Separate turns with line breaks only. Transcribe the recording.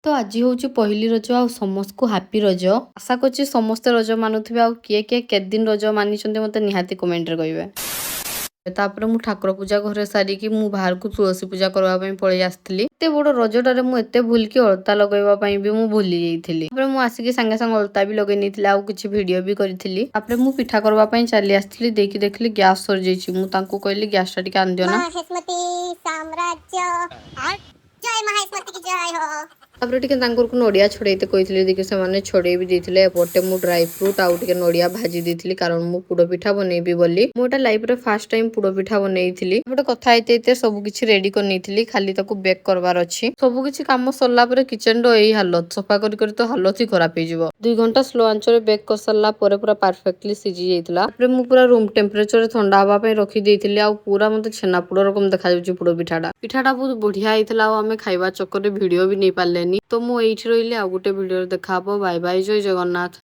ତ ଆଜି ହେଉଛି ପହିଲି ରଜ ଆଉ ସମସ୍ତଙ୍କୁ ହାପି ରଜ। ଆଶା କରୁଛି ସମସ୍ତେ ରଜ ମାନୁଥିବେ। ଆଉ କିଏ କିଏ କେତେ ଦିନ ରଜ ମାନିଛନ୍ତି, ମୋତେ ନିହାତି କମେଣ୍ଟରେ କହିବେ। ତାପରେ ମୁଁ ଠାକୁର ପୂଜା ଘରେ ସାରିକି ମୁଁ ବାହାରକୁ ତୁଳସୀ ପୂଜା କରିବା ପାଇଁ ପଳେଇ ଆସିଥିଲି। ଏତେ ବଡ ରଜଟାରେ ମୁଁ ଏତେ ଭୁଲିକି ଅଳତା ଲଗେଇବା ପାଇଁ ବି ମୁଁ ଭୁଲି ଯାଇଥିଲି। ତାପରେ ମୁଁ ଆସିକି ସାଙ୍ଗେ ସାଙ୍ଗେ ଅଳତା ବି ଲଗେଇ ନେଇଥିଲି ଆଉ କିଛି ଭିଡିଓ ବି କରିଥିଲି। ତାପରେ ମୁଁ ପିଠା କରିବା ପାଇଁ ଚାଲି ଆସିଥିଲି। ଦେଇକି ଦେଖିଲି ଗ୍ୟାସ୍ ସରିଯାଇଛି। ମୁଁ ତାଙ୍କୁ କହିଲି, ଗ୍ୟାସଟା ଟିକେ ଆଣିଦିଅ ନା।
ମହେଷ୍ମତି ସାମ୍ରାଜ୍ୟ, ଜୟ ମହେଷ୍ମତି କି ଜୟ ହୋ।
ତାପରେ ଟିକେ ତାଙ୍କରକୁ ନଡ଼ିଆ ଛଡ଼େଇତେ କହିଥିଲି। ଦେଖି ସେମାନେ ଛଡ଼େଇ ବି ଦେଇଥିଲେ। ଏପଟେ ମୁଁ ଡ୍ରାଇ ଫ୍ରୁଟ୍ ଆଉ ଟିକେ ନଡ଼ିଆ ଭାଜି ଦେଇଥିଲି, କାରଣ ମୁଁ ପୋଡ଼ ପିଠା ବନେଇବି ବୋଲି। ମୁଁ ଏଇଟା ଲାଇଫରେ ଫାର୍ଷ୍ଟ ଟାଇମ୍ ପୋଡ଼ ପିଠା ବନେଇଥିଲି। ଏପଟେ କଥା ହେଇତେ ହେଇତେ ସବୁ କିଛି ରେଡି କରିନେଇଥିଲି, ଖାଲି ତାକୁ ବେକ୍ କରବାର ଅଛି। ସବୁ କିଛି କାମ ସରିଲା ପରେ କିଚେନର ଏଇ ହାଲତ। ସଫା କରି କରି ତ ହାଲତ ହିଁ ଖରାପ ହେଇଯିବ। 2 ଘଣ୍ଟା ସ୍ଲୋ ଆଞ୍ଚରେ ବେକ୍ କରିସାରିଲା ପରେ ପୁରା ପରଫେକ୍ଟଲି ସିଝି ଯାଇଥିଲା। ତାପରେ ମୁଁ ପୁରା ରୁମ୍ ଟେମ୍ପରେଚରରେ ଥଣ୍ଡା ହେବା ପାଇଁ ରଖିଦେଇଥିଲି। ଆଉ ପୁରା ମତେ ଛେନାପୋଡ଼ ରକମ ଦେଖାଯାଉଛି ପୋଡ଼ ପିଠାଟା। ପିଠାଟା ବହୁତ ବଢିଆ ହେଇଥିଲା ଆଉ ଆମେ ଖାଇବା ଚକ୍କରରେ ଭିଡିଓ ବି ନେଇ ପାରିଲେନି। ତ ମୁଁ ଏଇଠି ରହିଲି। ଆଉ ଗୋଟେ ଭିଡିଓରେ ଦେଖା ହବ। ବାଇ ବାଇ, ଜୟ ଜଗନ୍ନାଥ।